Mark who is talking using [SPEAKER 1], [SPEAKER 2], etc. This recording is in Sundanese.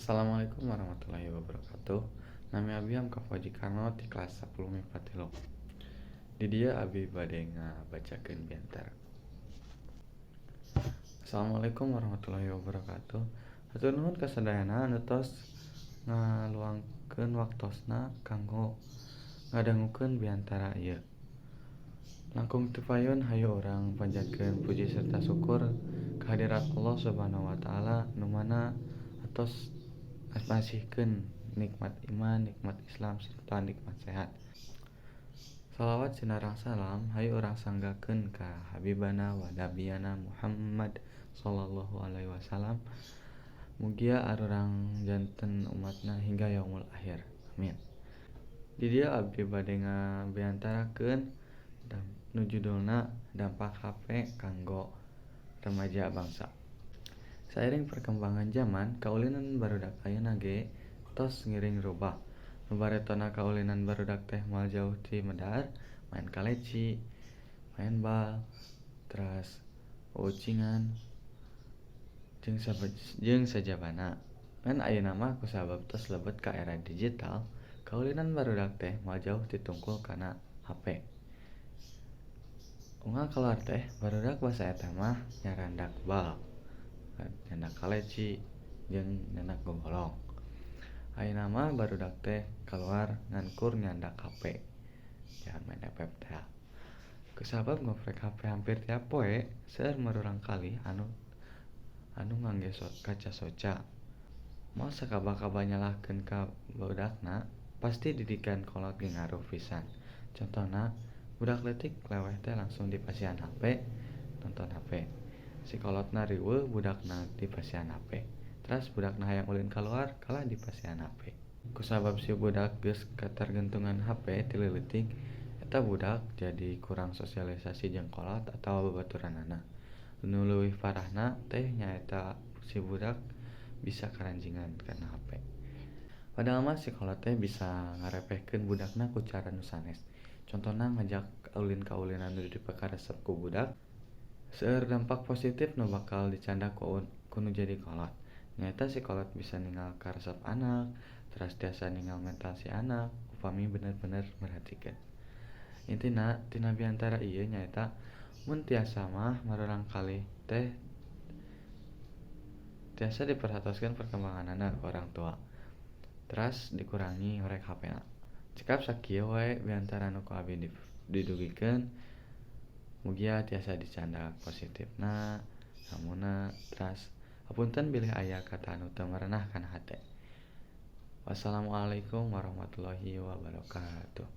[SPEAKER 1] Assalamualaikum warahmatullahi wabarakatuh. Nami abi Hamka Fauzi Karno ti kelas 10 MIPA 3. Di dieu abi bade ngabacakeun biantara. Assalamualaikum warahmatullahi wabarakatuh. Hatur nuhun ka sadayana anu tos ngaluangkeun waktosna kanggo ngadangukeun biantara ieu. Langkung teu payun hayu urang panjatkeun puji serta syukur kehadirat Allah Subhanahu wa taala, nu mana atos masihkeun nikmat iman, nikmat Islam, serta nikmat sehat. Salawat sinareng salam hayu urang sanggakeun ka habibana wa nabiyana Muhammad sallallahu alaihi wasallam. Mugia arurang janten umatna hingga yaumul akhir. Amin. Di dieu abdi bade ngabiantarakeun nu judulna Dampak HP Kanggo Remaja Bangsa. Sairing perkembangan zaman, kaulinan barudak ayeuna ge tos ngiring rubah. Nu baretona kaulinan barudak teh moal jauh ti medar, main kaleci, main bal, teras uucingan jeung sajabana. Ngan ayeuna mah kusabab tos lebet ka era digital, kaulinan barudak teh moal jauh ti tungkul kana HP. Unggal kaluar teh barudak basa eta mah nyarandak bal, nyandak kaleci, jeung nyandak gogolong. Ayeuna mah barudak teh kaluar ngan kur nyandak HP, jangan main FF teh. Kusabab ngoprek HP hampir tiap poe, seueur murangkalih anu anu ngangge kaca soca. Moal sakaba-kaba nyalahkeun ka budakna, pasti didikan kolot ge ngaruh pisan. Contona, budak leutik leweh teh langsung dipasihan HP, nonton HP. Si kolotna riweuh, budakna dipasihan HP. Teras budakna hayang ulin kaluar, kalah dipasihan HP. Kusabab si budak geus katargentungan HP ti leutik, eta budak jadi kurang sosialisasi jeung kolot atawa babaturanna. Nu leuwih parahna teh nyaeta si budak bisa karanjingan kana HP. Padahal mah si kolot teh bisa ngarepehkeun budakna ku cara nu sanes. Contona, ngajak ulin kaulinan nu dipikaresep ku budak. Seueur dampak positif nu bakal dicandak ku nu jadi kolot. Nyaeta si kolot bisa ningal karesep anak, teras tiasa ningal mental si anak upami bener-bener merhatikeun. Intina tina biantara ieu nyaeta mun tiasa mah murangkalih teh tiasa diperhatoskeun perkembanganana ku orang tua. Teras dikurangi ngorek HP-na. Cekap sakieu wae biantara nu ku abi didugikeun. Mugia tiasa dicandak positifna, ilmuna, teras hapunten bilih aya kata anu teu merenah kana hate. Wassalamualaikum warahmatullahi wabarakatuh.